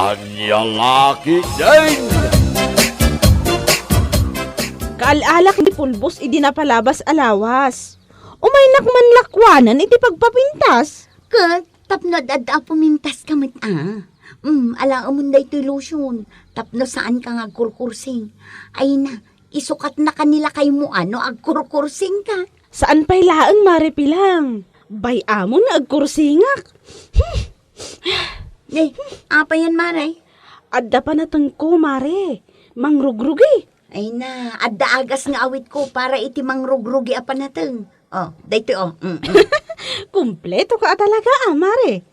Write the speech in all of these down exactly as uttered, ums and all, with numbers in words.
Ania la ketdin? Kaal-alak ni Pulbos idi napalabas a lawas. Umaynak man lakuanan iti pagpapintas. Ket tapno ad-adda a pumintas ka met a. Mm, alaemon daytoy lotion. Tapno saan ka nga agkurkursing. Ay na, isukatna ka ni lakaymo a no agkurkursing ka. Saan pay laeng, Mare Pilang. Bay-amon nga agkursingak. Ne, apay yan, Mare? Adda panatengko, Mare. Mangrugrugi. Ay na, adda agas nga awitko para iti mangrugrugi a panateng. Oh, daytoy, oh. Mm, mm. Kumpleto ka a talaga, a, Mare.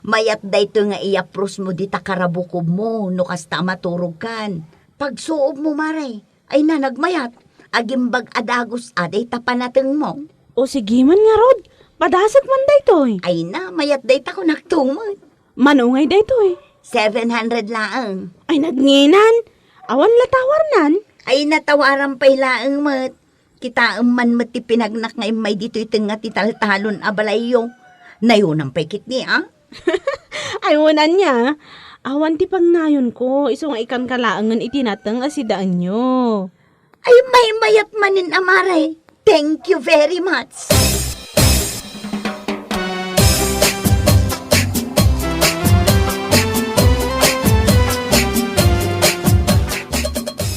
Mayat daytoy nga iyaprosmo dita karabukobmo no kasta a maturogkan. Pagsuobmo, Mare. Ay na, nagmayat. Agimbag a dagus a dayta panatengmo. O sige man ngarud, padasek man daytoy. Ay na, mayat dayta kunakto met. Mano ngay daytoy? Seven hundred laeng. Ay, nagnginan. Awan la tawarnan. Ay, natawaran pay laeng met. Kitaem man met ti pinagnak nga immay ditoy tengnga ti taltalon a balayyo. Nayonam pay ketdi, a? Ay, wen ania. Awan ti pangnayonko, isu nga ikanka laengen iti nateng a sidaenyo. Ay, maymayat manen a, Mare. Thank you very much.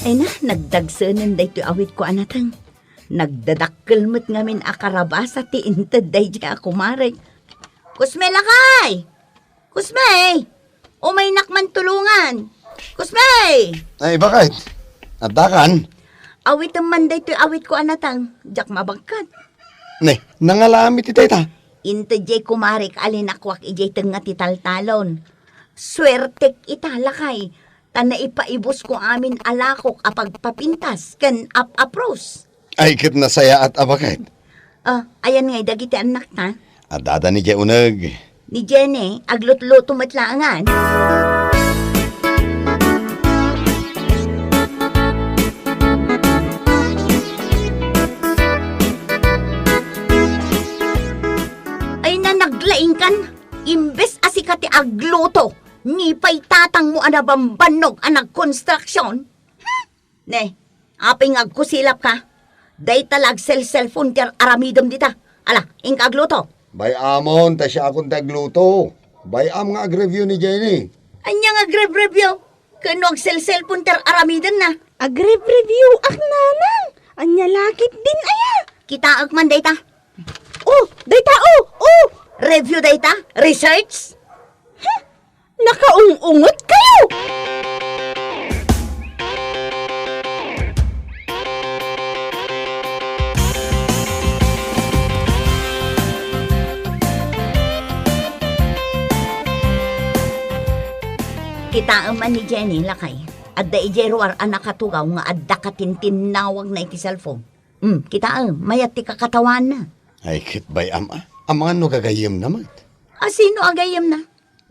Ay na, nagdagsenen daytoy awitko a nateng. Nagdadakkel met ngamin a karabasa ti inted daydiay a kumarek. Kusme, lakay! Kusme! Umaynak man tulongan! Kusme! Ay, bakit? Addakan? Awitem man daytoy awitko a nateng, diak mabagkat. Ne, nangalam iti dayta? Inted diay kumarek a linakuak idiay tengnga ti taltalon. Suertek ita, lakay, ta naipaibusko amin a lakok a pagpapintas ken ap-apros. Ay, ket nasayaat a baket. Ah, ayan ngay dagiti annakta? Addada ni Jay uneg. Ni Jenny, aglutluto met laengan. Ay, na naglaingkan, imbes a sika ti agluto, ni pay tatangmo a nabambannog a nagkonstruksyon. Hmm? Ne, apay nga agkusilap ka? Dayta la agselselpon ti ar-aramidem dita. Ala, inka agluto. Bay-amon ta siakon ti agluto. Bay-am nga agreview ni Jenny. Ania nga agreview? Ken no agselselpon ti ar-aramidenna? Agreview ak, nanang. Ania la ketdin aya? Kitaek man dayta. Oh, dayta, oh, oh! Review dayta? Research? Huh? Nakaung-unget kayo! Kitaem man ni Jenny, lakay. Adda idiay ruar a nakatugaw nga adda katintinnawagna iti cellphone. Hmm, kitaem, mayat ti kakatawaanna. Ay, ket bay-am a. Amangan no gagayyemna met. A, sino a gayyemna?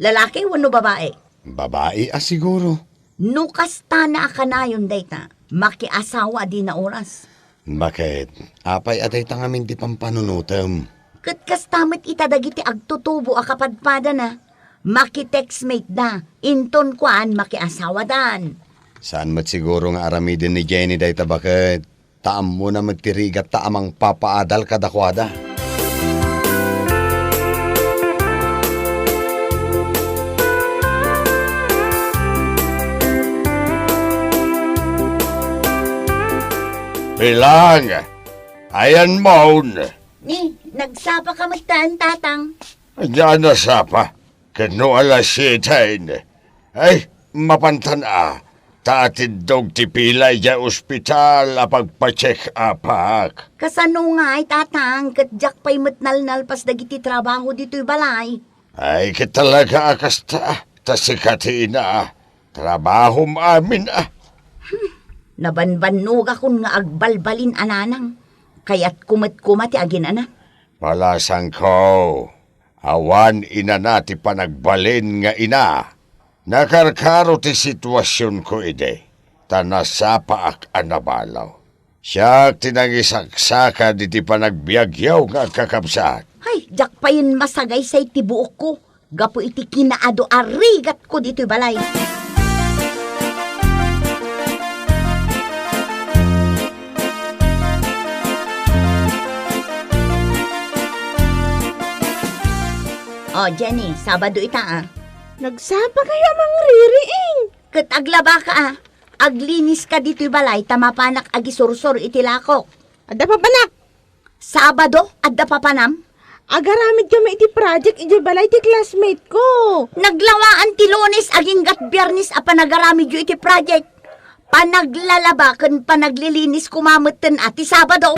Lalaki wenno babae? Babae a siguro. No kastana a kanayon dayta, makiasawa a dina oras. Baket, apay a dayta ngamin ti pampanunotem? Ket kasta met ita dagiti agtutubo a kapadpadana. Makitextmate da, inton kuan makiasawadan. Saan met siguro nga aramiden ni Jenny dayta baket? Ta ammona met ti rigatta a mangpapaadal kadakuada. Pilang, ayanmon? Ni, nagsapa ka met, tatang. Ania a nasapa? Ket no alas siete, ay, mapantan a, ta atiddog ti pila idiay ospital a pagpa-check-upak. Kasano ngay, tatang, ket diak pay met nalnalpas dagiti trabaho ditoy balay? Ay, ket talaga a kasta, ta sika ti ina, trabahom amin a. Hmm, nabanbannogakon nga agbalbalin a nanang. Kayatko met koma ti aginana. Palasangko. Awan inana ti panagbalin nga ina. Nakarkaro ti situasionko idi, ta nasapaak a nabalaw. Siak ti nangisaksakad iti panagbiagyo nga agkakabsat. Ay, diak payen masagaysay ti buokko. gapu iti kinaadu a rigatko ditoy balay. O, Jenny, Sabado ita, a. Nagsapa kayo a mangririing. Ket aglabaka, a. Aglinis ka ditoy balay ta mapanak agisursor iti lakok. Adda papanak. Sabado, adda papanam? Agaramid kami iti project idiay balay ti classmate ko. Naglawaan ti Lunes aginggat Biyernes a panagaramidyo iti project. Panaglalaba ken panaglilinis koma metten a ti Sabado.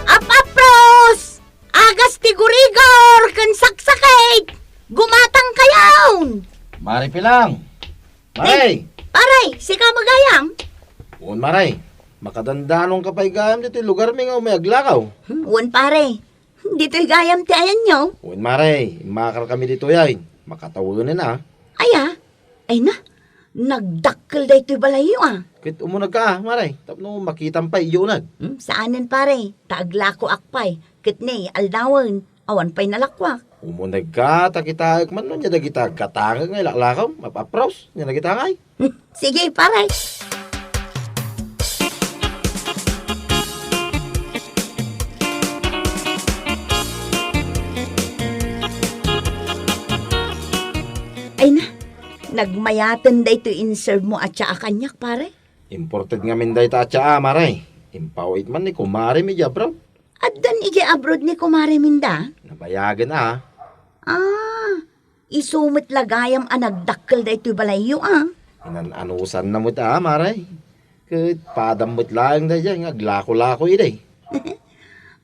Apapros! Agas ti gurigor ken saksakit! Gumatang kayon! Mari Pilang! Mare! Ay, pare, sika met gayam? Wen, Mare. Makadandanong ka pay gayam ditoy lugar mi nga umay aglakaw. Hmm, wen, pare. Ditoy gayam ti ayanyo? Wen, Mare. Immakar kami ditoy ay. Makatawenen, a. Aya? Ay na, nagdakkel daytoy balayyo, a. Ket umunegka, a, Mare. Tapno makitam pay idiay uneg. Hmm, saanen, pare. Ta aglakoak pay. Ket ne, aldawen. Awan pay nalakuak. Umunegka, ta kitaek man no nia dagita agkatangek nga ilaklakaw, mapapros, nia dagita ngay. Sige, pare. Ay na, nagmayaten daytoy in-serve mo a tsaa kaniak, pare? Imported ngamin dayta a tsaa, Mare. Impawit man ni kumarem idiay abroad. Addan idiay abroad ni kumarem inda? Nabayagen, a. Ah, isu met la gayam a nagdakkel daytoy balayyo, a. Inan-anusanna met, a, Mare. Ket padam met laeng daydiay nga aglako-lako idi.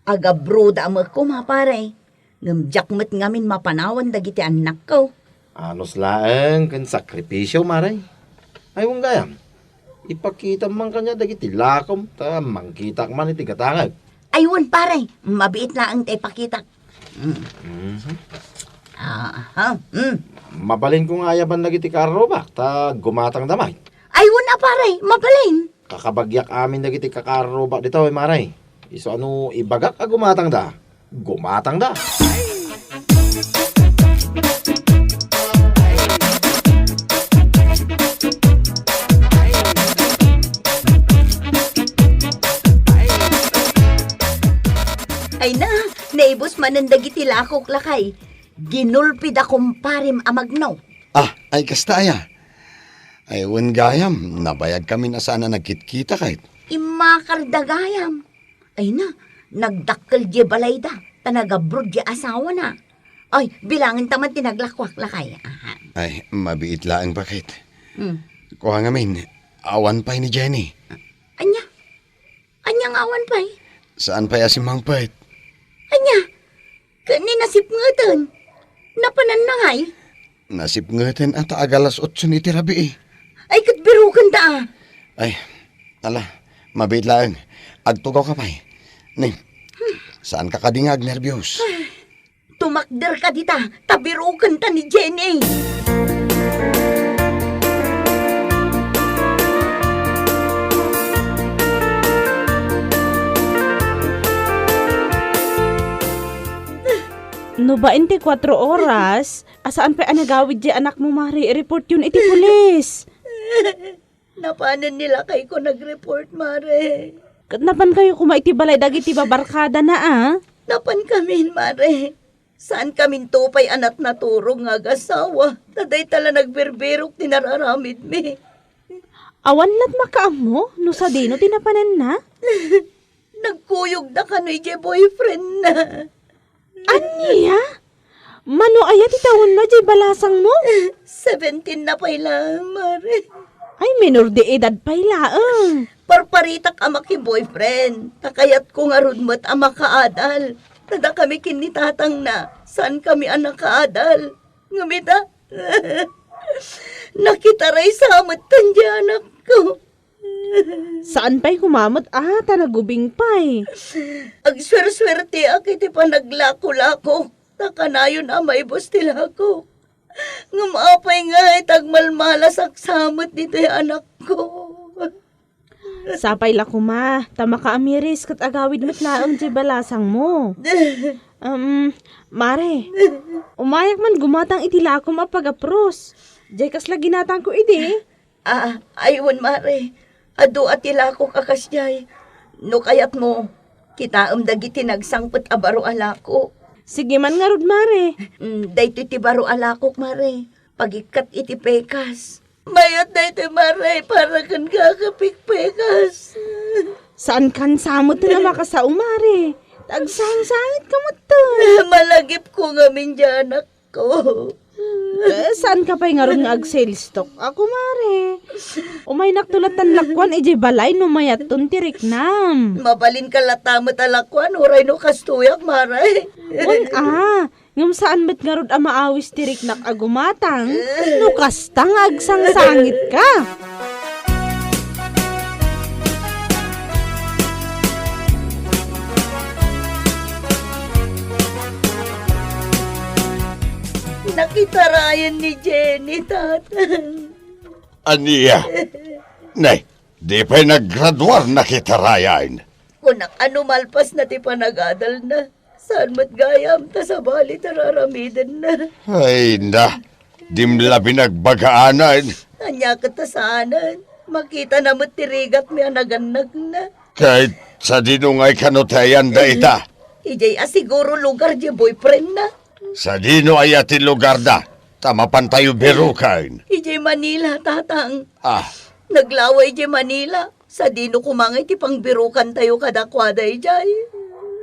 Agabroad a met koma, pare. Ngem diak met ngamin mapanawan dagiti annakko. Anus laeng ken sakripisio, Mare. Ay, wen gayam, ipakitam man kaniak dagiti lakom, ta mangkitak man iti gatangek. Ay, wen, pare, mabiit laeng ta ipakitak. Mm. Mhm. Aha, mm. Mabalinko nga ayaban dagiti karrubak, ta gumatangda met. Ay, wen a, pare, mabalin. Kakabagiak amin dagiti kakarrubak ditoy, Mare. Isu a no ibagak a gumatangda, gumatangda. Ay na, naibus manen dagiti lakok, lakay. Ginulpida kumparem a magno. Ah, ay kasta aya. Ay, wen gayam, nabayag kami a saan a nagkitkita ket. Immakarda gayam. Ay na, nagdakkel diay balayda, ta nagabroad diay asawana. Ay, bilangen ta man ti naglakuak, lakay. Aha. Ay, mabiit laeng, baket. Hmm. Kua ngamin, awan pay ni Jenny. Ania? Ania nga awan pay? Saan pay a simmangpet? Ania? Ket ni nasipngeten? Napananna ngay? Nasipngeten a ta agalas otso iti rabii. Ay, ket birukenda a. Ay, ala, mabiit laeng. Agtugaw ka pay. Ni, saan ka kadi nga agnerbios? Tumakder ka dita, ta birukenta ni Jenny. No bain ti kuatro oras, a saan pay a nagawid diay anakmo, Mare, i-report yon iti pulis. Napanen ni lakayko nag-report, Mare. Ket napan kayo koma iti balay dagiti babarkadana, a? Napan kamin, Mare. Saan kaminto pay a natnaturog nga agasawa, ta dayta la nagbirbirok ti nararamidmi. Awan la't makaammo no sadino ti napananna? Nagkuyogda kano idiay boyfriendna. Ania? Mano aya ti tawenna diay balasangmo? Seventeen na pay laeng, Mare. Ay, menor de edad pay laeng. Parparitak a maki-boyfriend. Ta kayatko ngarud met a makaadal. Ta dakami ken ni tatangna, saan kami a nakaadal. Ngem ita, nakitaray sa met diay anakko. Saan pay koma met a, ta nagubing pay. Agsuersuerteak iti panaglako-lakok, ta kanayon a maibus ti lakok. Ngem apay ngay ta agmalmalasak sa met ditoy anakko? Sapay la koma, ta makaamiris ket agawid met laeng ti balasangmo. Um, Mare, umayak man gumatang iti lakom a pagapros. Diay kasla ginatangko idi. Ah, ay wen, Mare. Adu a ti lakok a kasdiay. No kayatmo, kitaem dagiti nagsangpet a baro a lako. Sige man ngarud, Mare. Mm, daytoy ti baro a lakok, Mare. Pagikkat iti pekas. Mayat daytoy, Mare, para ken kakapikpekas. Saan kan samot na makasao, Mare. Tagsangsangit ka met. Malagipko ngamin diay anakko. Eh, saan ka pay ngarud nga ag-sales talk? Ako, Mare. Umaynak to latan lakuan idiay balay no mayatton ti riknam. Mabalin ka lata met a lakuan, uray no kastoyak, Mare. Wen a, ngem saan met ngarud a maawis ti riknak a gumatang no kasta nga agsangsangitka. Nakitarayan ni Jenny, Tatang. Ania? Nay, di pay naggraduar, nakitarayan. Kunak a no malpas na ti panagadalna, saan met gayam ta sabali ti raramidenna. Ay na, dim labi nagbagaanan. Ania ket ta saanen? Makitana met ti rigatmi a nagannagna. Ket sadino ngay kano ti ayanda ita? Idiay a siguro lugar ti boyfriendna. Sadino aya ti lugarda? Ta mapantayo biruken. Idiay Manila, Tatang. Ah. Naglaway idiay Manila. Sadino koma ngay ti pangbirukantayo kadakuada idiay?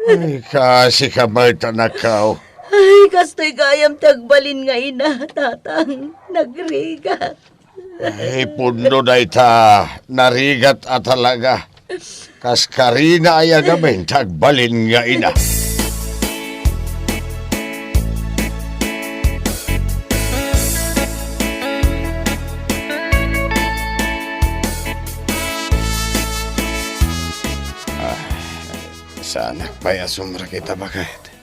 Ay, kaasi ka met, anakko. Ay, kastoy gayam ti agbalin nga ina, Tatang. Nagrigat. Ay, pudno dayta. Narigat a talaga. Kas karina aya gamin ti agbalin nga ina. Ah, saanak pay a sumrek ita, baket.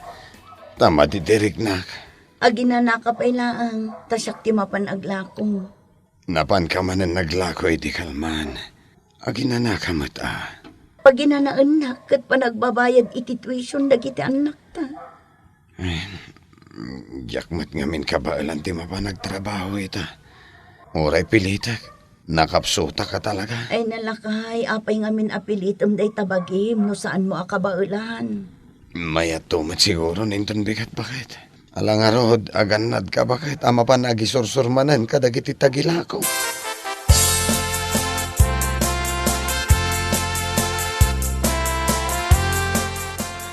Ta madi ti riknak. Aginanaka pay laeng, ta siak ti mapan aglako. Napanka manen naglako idi kalman. Aginanaka met a. Paginanaennak ket panagbabayad iti tuition dagiti annakta. Ay, diak met ngamin kabaelan ti mapan agtrabaho ita. Uray pilitek, nakapsutak a talaga. Ay, nalakay, apay ngamin a pilitem dayta bagim no saanmo a kabaelan? Mayatto met siguro inton bigat, baket. Ala ngarud, agannadka, baket, a mapan agisursur manen kadagiti tagilako.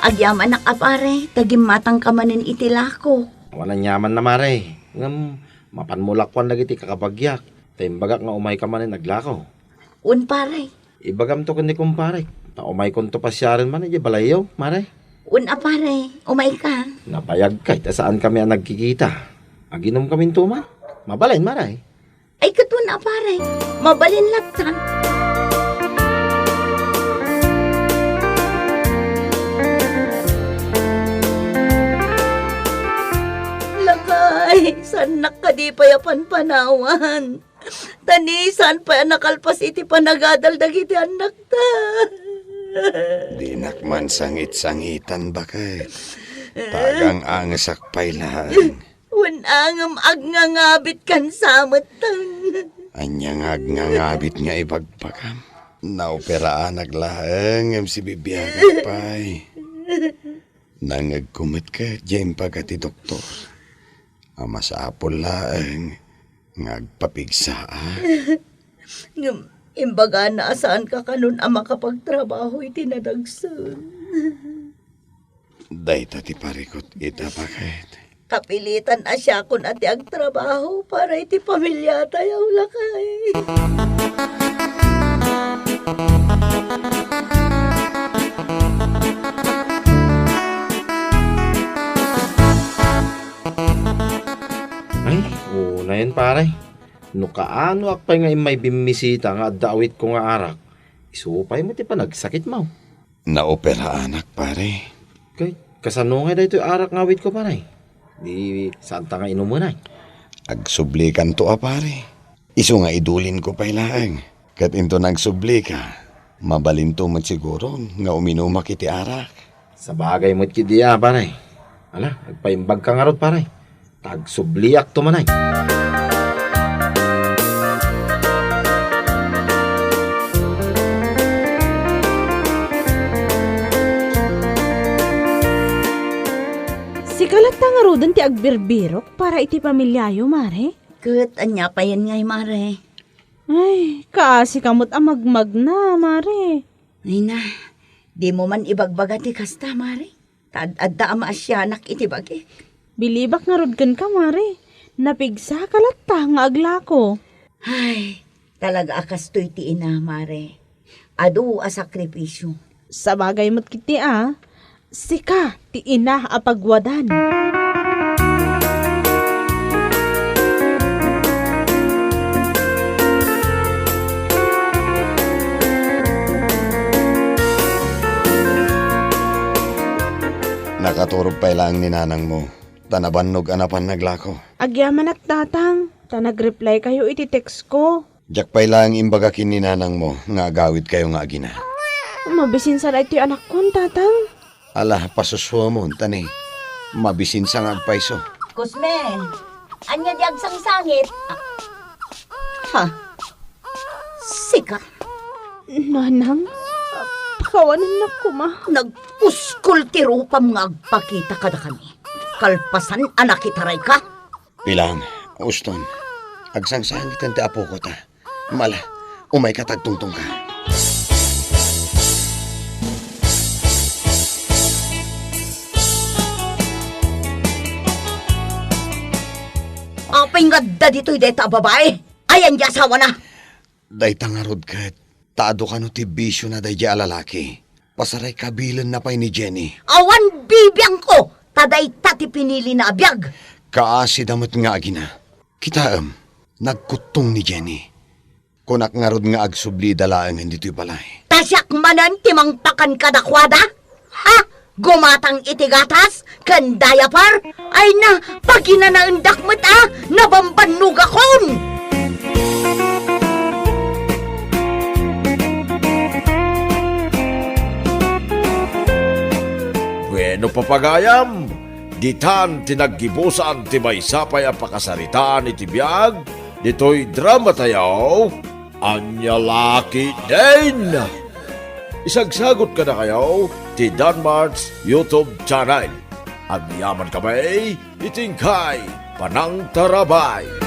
Agyamanak a pare, ta gimmatangka manen iti lako. Awan aniamanna, mare. Ngem, mapanmo lakuan dagiti kakabagiak, ta imbagak nga umayka manen aglako. Wen, pare. Ibagamto ken ni kumparek, ta umaykonto pasiaren man idiay balayyo, mare. Wen a, pare, umayka. Nabayagkay ta saankami a nagkikita. Aginomkaminto man. Mabalin, mare. Ay, ket wen a, pare. Mabalin latta. Lakay, saannak kadi pay a panpanawan. Ta ni saan pay a nakalpas iti panagadal dagiti annakta. Dinak man sangit-sangitan, baket. Tagang-angesak pay laeng. Wen a ngem agngangabitkan sa metten. Ania nga agngangabit nga ibagbagam? Naoperaanak laeng ngem sibibiagak pay. Nangngegko met ket diay impaga ti doktor a masapul laeng nga agpapigsaak. Ngem imbagana a saanka kanon a makapagtrabaho iti nadagsen. Dayta ti parikut ita, baket. Kapilitan a siakon a ti agtrabaho para iti pamiliatayo, lakay. Ay, unayen, pare. No kaanoak pay nga immay bimmisita nga adda awitko nga arak, isu pay met ti panagsakitmo. Naoperaanak, pare. Kay, kasano nga daytoy arak nga awitko, pare? Di, saanta nga inumen, ay? Agsublikanto a, pare. Isu nga idulinko pay laeng. Ket inton agsublika, Mabalinto met siguron nga uminumak iti arak. Sabagay met ketdi a, pare. Ala, agpaimbagka ngarud, pare. Ta agsubliakto manen. Sika latta ngaruden ti agbirbirok para iti pamiliayo, Mare? Ket ania payen ngay, Mare? Ay, kaasika met a magmagna, Mare. Ay na, dimo man ibagbaga ti kasta, Mare. Ta ad-adda a maasianak iti bagik. Bilibak ngarud kenka, Mare. Napigsaka latta nga aglako. Ay, talaga a kastoy ti ina, Mare. Adu a sakripisio. Sabagay met ketdi a, sika ti ina a pagwadan. Nakaturog pay laeng ni nanangmo, ta nabannog a napan naglako. Agyamanak, Tatang, ta nag-reply kayo iti text ko. Diak pay laeng imbaga ken ni nanangmo nga agawidkayo nga agina. Mabisinsa daytoy anakkon, Tatang. Ala, pasusuamon, ta ni, mabisinsa nga agpayso. Cosme, ania di agsangsangit? Ah, ha? Sika? Nanang, pakawanennak koma. Nagpuskol ti rupam nga agpakita kadakami. Kalpasan a nakitarayka? Pilang, Uston, agsangsangiten ti apoko ta. Mala, umayka ta agtungtongka. Apay nga adda ditoy dayta a babae? Ayan di asawana? Dayta ngarud ket, ta adu kano ti bisiona daydiay a lalaki. Pasaraykabilenna pay ni Jenny. Awan bibiangko, ta dayta ti pinilina a biag. Kaasida met nga agina. Kitaem, nagkuttong ni Jenny. Kunak ngarud nga agsublida laengen ditoy balay. Ta siak manen ti mangpakan kadakuada? Ha? Gumatang iti gatas ken diaper? Ay na, paginanaendak met a nabambannogakon! Bueno, papagayam, ditan ti naggibusan ti maysa pay a pakasaritaan iti biag ditoy dramatayo. Ania la ketdin? Isagsagot kadakayo ti Danmart's YouTube channel. Agyamankami iti inkay panangtarabay.